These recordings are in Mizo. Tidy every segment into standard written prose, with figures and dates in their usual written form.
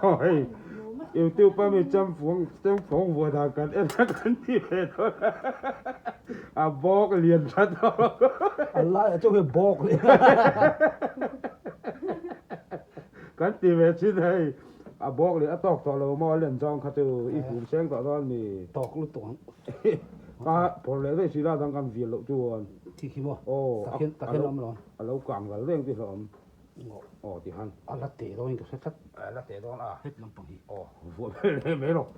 Hei youtube a mi chemfung chemfung vuah dan kan en a kan ti ve dawn a a bawk lian tha tawk A laiah chuan hei bawk leh kan ti ve thin hei a bawk leh a tawk tawh lo maw a len zawng kha chu i hum seng tawh dawn mi tawk lutuk ang ka phawrh leh daih si la dang kan vial loh chuan Khi khi maw aw takhian takhian awm lo a lo kang ral reng tih hlauh awm. Aw ti han. A la teh dawn in ka hre tlat. A la teh dawn a. Het lampang hi. Aw vuah vel leh mai rawh.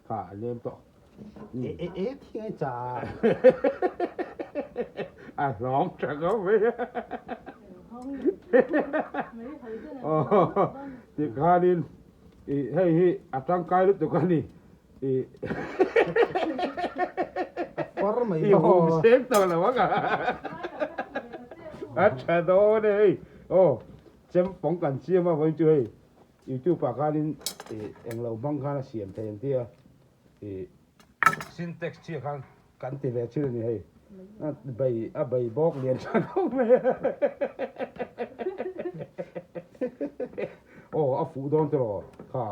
Kha a lem tawh. E e e thing ai cha. A hlawm tha khawp mai. Aw ti khanin i hei hi a tangkai lutuk a ni. I A far mai i hum seng tawh lo ang a. A tha dawn e hei. Aw chem pawng kan siam a vawiin chu hei youtube ah khanin i englo hmang khan a siam thei an tia i syntax chiah khan kan ti ve thin a ni hei. A bei a bei bawk lian tha khawp mai a. Aw a fuh dawn tiraw kha.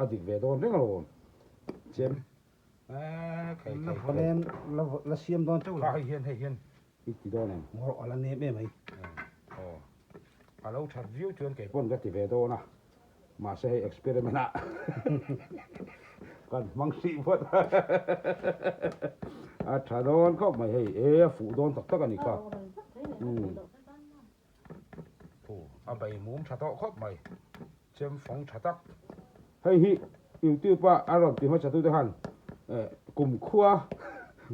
A dik ve dawn reng alawm chem khai khai khai la la siam dawn chauh lo hei hian hei hian i ti dawn em ngawrh a la nem em ai aw a lo that viau chuan kei pawn ka ti ve dawn a mahse hei experiment ah kan hmang hrih phawt a tha dawn khawp mai hei e a fuh dawn tak tak a ni kha a bei mum tha tawh khawp mai. Chem fawng tha tak. Hei hi YouTube a a rawn ti hmasa tute khan kumkhua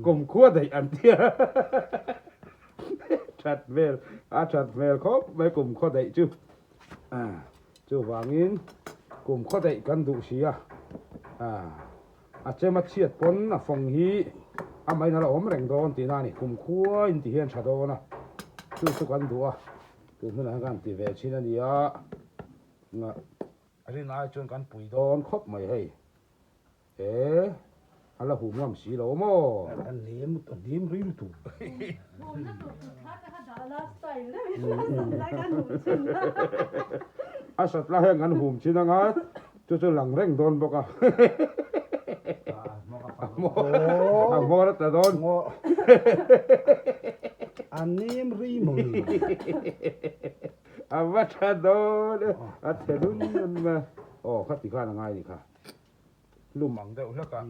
kumkhua daih an tia that hmel a that hmel khawp mai kumkhua daih chu chuvangin kumkhua daih kan duh si a a chem a chhiat pawn a fawng hi a main a la awm reng dawn tihna a ni kumkhua in ti hian tha dawn a chu chu kan duh a. Tun hunah hian kan ti ve thin a ni a, rin ai chuan kan pui dawn khawp mai hei. E, a la hum ngam si lo maw? A nem, a nem rei lutuk. A sat la hian kan hum thin anga, chu chu lang reng dawn bawk a. A hmawr a tla dawn. A nem rei mawni. A va tha dawn e. A the lun lun mai. Aw kha ti khan a ngai ni kha. Lum ang deuh hlek a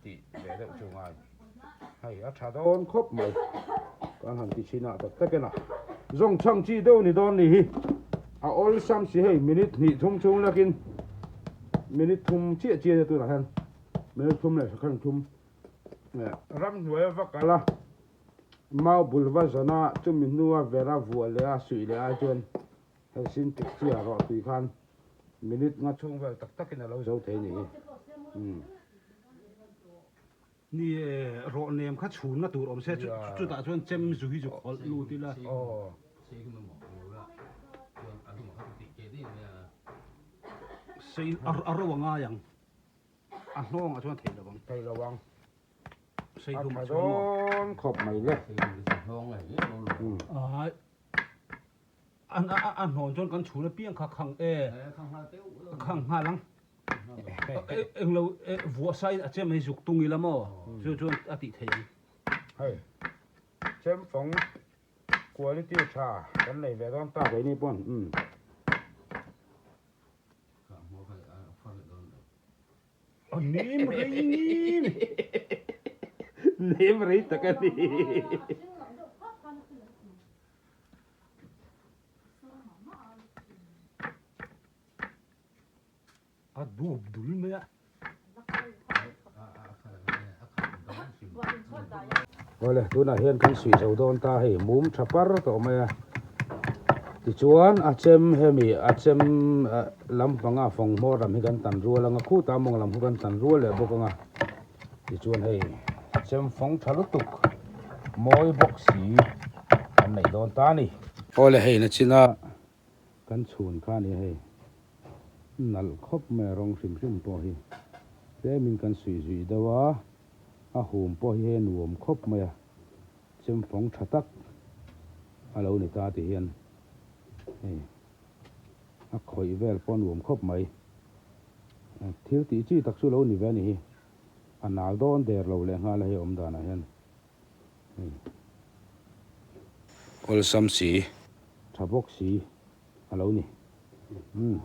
tih ve deuh chu ngai. Hei a tha dawn khawp mai. Kan han ti chhin ah tak tak en a. Zawng chhang chi deuh ni dawn ni hi. A awlsam si hei minute hnih thum chhung lakin minute thum chiah chiah nia tunah hian minute thum leh second thum ramhnuai a va kal a mau bul va zawn a chumi hnua vera vuah leh a suih leh ai chuan hei sintex chiah rawh tui khan minute nga chhung vel tak takin a lo zo thei ni hi umm. Ni e, rawh nem kha chhunna tur awm se chutah chuan chem zu hi zu khawlh lut ila. Sei a ro a ngai ang, a hnawng ah chuan a thei lo ang. Thei lo ang. Sei hlum ah chuan maw. A tha dawn khawp mai le. Ai a hnawn chuan kan chhun apiang kha khang e khang nghal ang. Englo vuah sai a chem hei zuk tung ila maw chu chuan a tih theih ang. Hei chemfawng quality tha kan nei ve dawn ta keini pawn umm. A nem rei nim. Nem rei tak a ni. A dup dul mai a. Awle tunah hian kan suih zo dawn ta hei mum tha par tawh mai a tichuan a chem hemi a chem lampanga fawng hmawr lam hi kan tan rual anga khutah mawng lam khu kan tan rual leh bawk anga tichuan hei chem fawng tha lutuk mawi bawk si kan neih dawn ta a ni. Awle hei nachina Kan chhun kha a ni hei, nalh khawp mai a rawng hrim hrim pawh hi tlemin kan suih zuih deuh a, a hum pawh hi hei a nuam khawp mai a, chemfawng tha tak a lo ni ta ti hian hei a khawih vel pawh a nuam khawp mai. Thil tih chi tak chu lo ni ve a ni hi. A nal dawn der lo leh nghal a hei awm danah hian. Hei. Awlsam si, tha bawk si a lo ni. Umm.